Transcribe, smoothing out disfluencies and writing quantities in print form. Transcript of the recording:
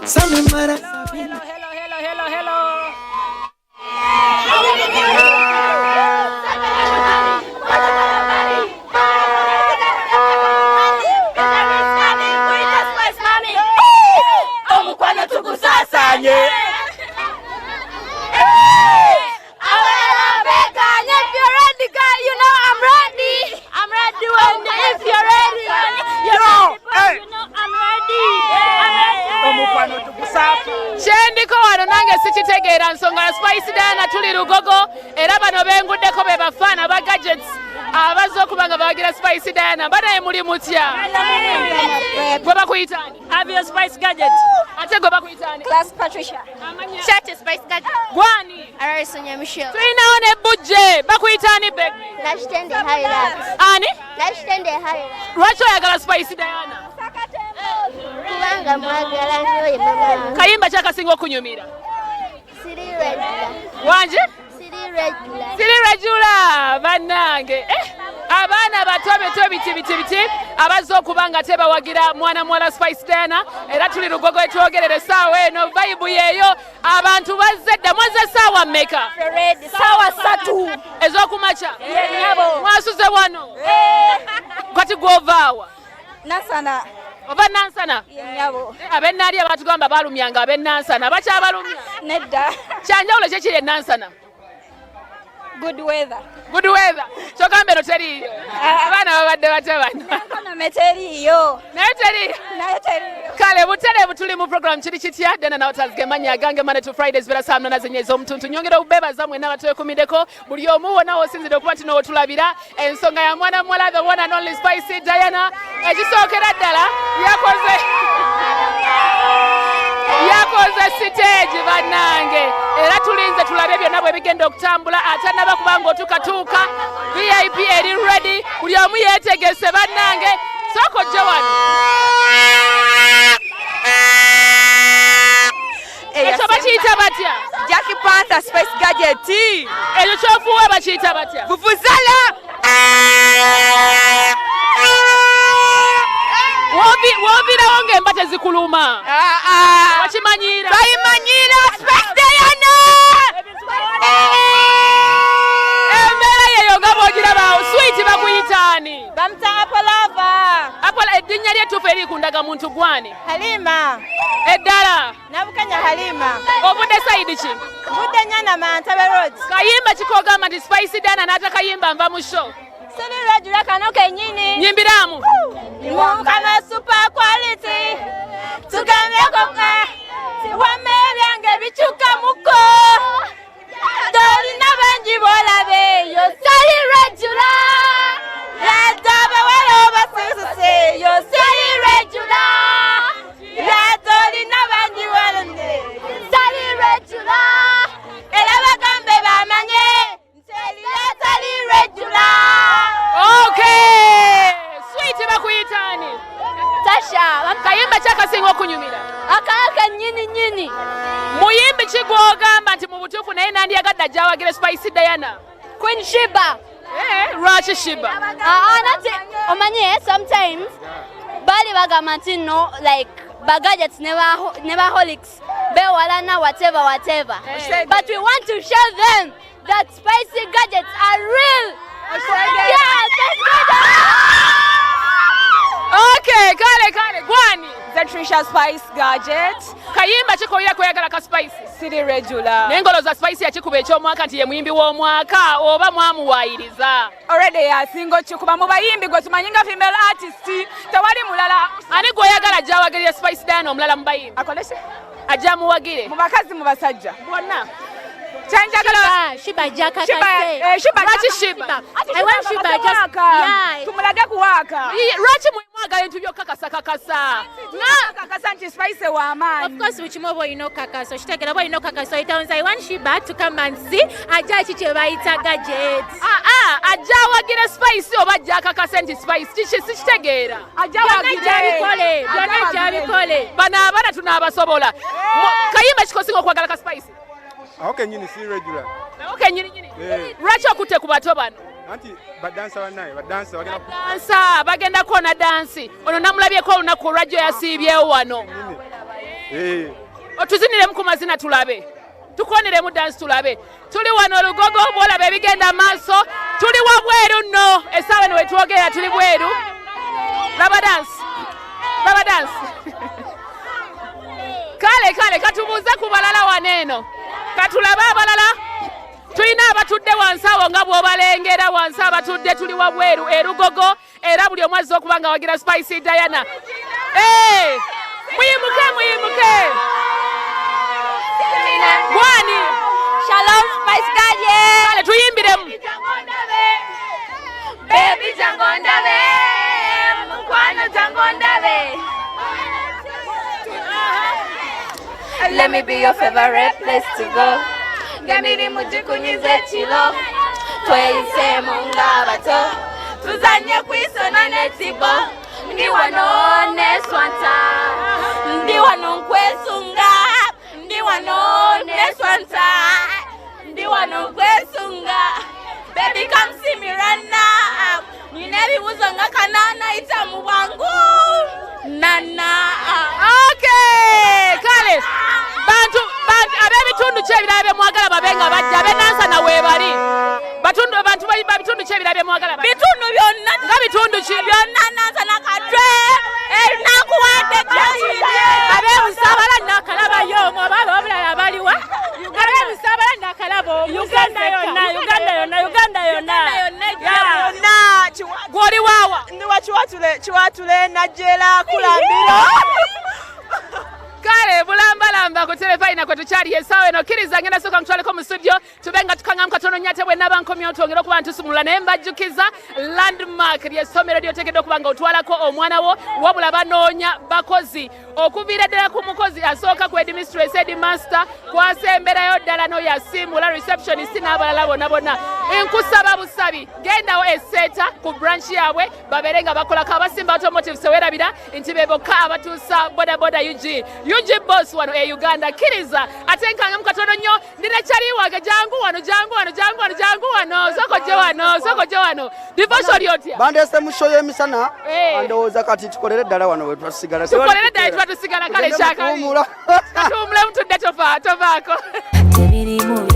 Samimara. Hello, hello, hello, hello, hello. Omukwano tugusasanye. If you're ready, girl, you know I'm ready. I'm ready when if you're ready. You're ready, boy, you know I'm ready. I'm ready. Omukwano tugusasa. Kyendiko wano nange sikitegeera nsonga ya Spice Diana. Tuli Lugogo era bano benguddeko be bafaana ba Gadgets abazze okuba nga bawagira Spice Diana. Banaye muli mutya? Gwe bakuyitaani? Avio Spice Gadget. Ate gwe bakuyitaani? Class Patricia. Shati Spice Gadget. Gwani? Ararisonya Michelle. Tulinawo ne bujje. Bakuyitaani, baby? Nakitende Hairat. Ani? Nakitende Hairat. Lwaki oyagala Spice Diana? Kubanga mwagala nnyo, ye mama wange. Kayimba kyakasinga okunyumira? Siri regular. Wanje? Siri regular. Siri regular. Bannange, abaana bato beto biti biti biti abazze okuba nga tebawagira mwana muwala Spice Diana. Era tuli Lugogo etwogerera essaawa eno, vibe yeeyo. Abantu bazze dda. Mwazze essaawa mmeka? Sawa 3 ez'okumakya? Yenyabo. Mwasuze wano? Kati gwovaawa? Nansana. Ova Nansana? Yenyabo. Ab'ennaali abatugamba balumyanga ab'ennansana, bakyabalumya? Nedda. Kyanjawulo kyekiri enansana? Good weather. Good weather. Kyogamba eno teriiyo? Abaana babadde batya bano? Economy teriiyo. Naye teriiyo. Naye teriiyo. Kale butereevu, tuli mu program Kiri Kitya. Dena Nawatals gemanya agange. Monday to Fridays bera saa 8 zenye ez'omutuntu. Nyongera okubeebaza mwenna abatwekumiddeko, buli omu wonna wosinzidde okuba nti nowotulabira. Ensonga ya mwana muwala, the one and only Spice Diana. Ekisookera ddala, yakoze siteegi, bannange, era tulinze tulabe byonna bwe bigenda okutambula. Atanaba kubanga otukatuuka, VIP eri ready, buli omu yeetegese. Bannange, sooka ojje wano. Ekyo bakiyita batya? Jackie Panther Spice Gadget. Ekyo kyofuuwa bakiyita batya? Vuvuzela. Woviirawo ng'emba tezikuluma? Wakimanyiira? Twayimanyira Spice Diana. Embeera yeyo nga bw'ogirabaawo. Sweet, bakuyitaani? Bamuta Apolova. Apola, erinnya lyettuufu eri ku ndagamuntu gwani? Halima. Eddala? Nabukenya Halima. Ovudde side ki? Vudde Nyanama, Ntabe Road. Kayimba kikogamba nti Spice Diana n'atakayimba nva mu show? Siri regular, kano kenyini. Nyimbiramu. Mukama super quality. Tugambyeko wama ebyange bikyukamuko. Tolina bangi b'olaba eyo. Siri regular. Yadde abawala obasisuse eyo. Siri regular. Yadde olina bangi walonde. Siri regular. Era bagambe bamanye nti eriyo atali regular. Okay, sweet, bakuyitaani? Tasha. Kayimba kyakasinga okunyumira? Akaka nyini nyini. Muyimbi ki gw'ogamba nti mu butuufu naye nandyagadde ajja awagire Spice Diana? Queen Shiba. Eh, lwaki Shiba? Ah, nati omanye sometimes bali bagamba nti no, like ba Gadgets ne ba holics bewalana, whatever, whatever, but we want to show them that Spicy Gadgets are real. Yeah, Spicy Gadgets. Okay, kale kale, gwani? Trisha Spice Gadget. Kayimba kikoyira kweyagala ka Spice? Siri regular. Naye ngolo za Spice yakikuba ekyomwaka nti ye muyimbi w'omwaka, oba mwamuwaayiriza? Already yasinga okikuba mu bayimbi gwe tumanyi nga female artist, tewali mulala. Ani gweoyagala ajja awagirire Spice Diana omulala mu bayimbi? Akolese. Ajja amuwagire. Mu bakazi, mu basajja? Bonna. Kyenjagala Shiba Jaka. Shiba, Shiba. Lwaki Shiba? I want Shiba just, yeah. Tumulage kuwaaka. Lwaki mwagala ebintu byokakasakakasa? Kakasa nti Spice w'amaanyi. Of course, buli kimu oba olina okukakasa, okitegeera, oba olina okukakasa oyita. I want Shiba to come and see ajja ki kye bayita gadget. Aa, ajja awagire Spice oba ajja akakase nti Spice kiki? Sikitegeera. Ajja Byonna awagire. gyabikole, byonna gyabikole. Bano abaana tunaabasobola. Kayimba kikosinga okwagala ka Spice? Aho kenyini, si regular. Nawo kenyininyini? Eh. Lwaki okutte ku bato bano? Anti badansa bannaye, badansa bagenda Dansa, bagenda kwona dansi. Ono namulabyeko olunaku olwajjo, yasiibyewo wano. Nyini. Eh. Otuziniremu ku mazina tulabe, tukoneremu dance tulabe. Tuli wano Lugogo, bwolaba ebigenda maaso. Tuli wabweru nno essaawa eno wetwogerera, tuli bweru. Laba dance, laba dance. Kale kale, katubuuze ku balala wano eno, katulabe abalala. Tulina abatudde wansi awo nga bw'obalengera wansi abatudde. Tuli wabweru erugogo, era buli omu azze okuba nga wagira Spice Diana. Eh, muyimuke, muyimuke. Gwani? Shalom, Spice Gadget. Kale, tuyimbiremu. Baby, jangu ondabe, mukwano, jangu ondabe. Let me be your favorite place to go. Ng'emirimu gikunyiza ekiro, tweyiseemu ng'abato, tuzanye kwisona n'ekibo. Ndi wano neswanta, ndi wano nkwesunga, ndi wano neswanta, ndi wano nkwesunga. Baby, come see me right now. Nina ebibuzo nga kanaana, yita mu bwangu nana. Okay, kale bantu bantu ab'ebitundu ki ebirala bye mwagala babe nga bajja? Ab'enansana weebali. Batundu bantu ba bitundu ki ebirala bye mwagala bajja? Bitundu byonna. Nga bitundu ki? Byonna, Nansana, Katwe, nakuwadde. Ab'ebusabala nakalabayo omwo, abaaba wabulala baliwa? Ab'ebusabala nakalaba omwo. Uganda yonna, Uganda yonna, Uganda yonna. Yonna. Gw'oli waawa? Ndi wa Kiwatule, Kiwatule, Najjera, Kulambiro. Kale, bulambalamba ku terefayina kwe tukyali essaawa eno. Kkiriza ngenda sooka nkutwaleko mu studio, tube nga tukangamu katono nnyo, ate bwe naba nkomyewo twongere okuba ntusumulula. Naye mbajjukiza, Landmark lyessomero lyoteekeddwa okuba nga otwalako omwana wo. Wabula banoonya bakozi okuviira ddala ku mukozi asooka ku headmistress, headmaster, kwasemberayo ddala n'oyo asiimula, receptionist n'abalala bonna bonna. Nkusaba busabi, gendawo eseeta ku branch yaabwe babeere nga bakolako. Abasimba Automotive, sewerabira nti be bokka abatuusa bodaboda UG UG Boss wano e Uganda. Kkiriza ate nkangamu katono nnyo, ndina kyali wange. Jangu wano, jangu wano, jangu wano, jangu wano, soko gye wano, soko gye wano. Devotion otya? Bandeese mu show y'emisana. Eh. Ndowooza kati tukolere ddala wano we tusigala. Tukolere ddala tuba tusigala. Kale, Tugende kyakali. mukuwummula. Katuwummulemu, tudde. Tovaako. Tebirimu.